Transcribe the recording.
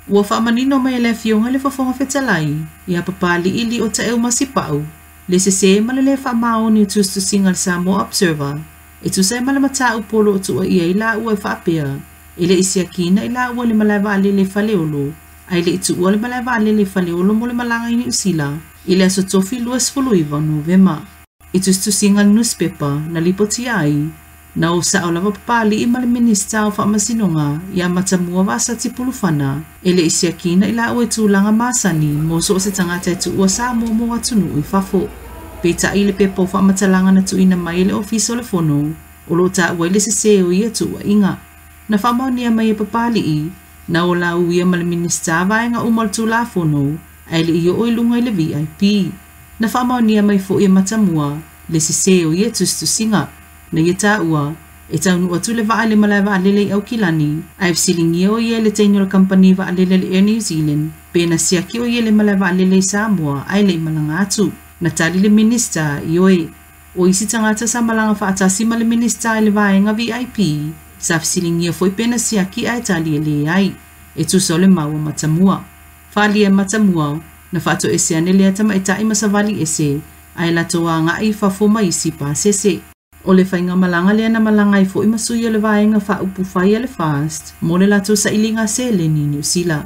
Ua faamanino mai e le Afioga i le Fofoga Fetalai ia Papali'i Lio Taeu Masipau le sesē ma le lē faamaoni o tusitusiga a le Samoa Observer e tusa ai ma le mataupu o lo o tuuaia ai laua e faapea e le i siakiina i laua i le malae vaalele i Faleolo ae le i tuua le malae vaalele i Faleolo mo le malaga i Niu Sila i le aso Tofi 29 o Novema. I tusitusiga a le nusipepa na lipotia ai, na o sao lava Papali'i ma le Minisita o Faamasinoga ia Matamua Vasati Pulufana e le i siakiina i laua i tulaga masani mo so o se tagata e tuua Samoa mo atunuu i fafo. Peitai i le pepa o faamatalaga na tuuina mai e le Ofisa o le Fono o lo o taua ai le sesē o ia tuuaiga. Na faamaonia mai e Papali'i na o lauia ma le Minisita vaega uma o le Tulafono ae le i oo i luga i le VIP. Na faamaonia mai foi e Matamua le sesē o ia tusitusiga. Na ia taua, e taunuu atu le vaa i le malae vaalele i Aukilani, ae fesiligia o ia e le teine o le kamupani vaalele a le Air New Zealand pe na siaki o ia i le malae vaalele i Samoa ae le i malaga atu. Na tali le Minisita, Ioe. O isi tagata sa malaga faatasi ma le Minisita i le vaega VIP, sa fesiligia foi pe na siaki ae tali e leai. E tusa o le mau a Matamua. Faaalia e Matamua, na faatoese ane lea tamaitai ma savali ese, ae latou agai i fafo ma isi pasese. O le faigamalaga lea na malaga ai foi ma sui o le Vaega Faaupufai a le FAST mo le latou sailiga seleni i Niu Sila.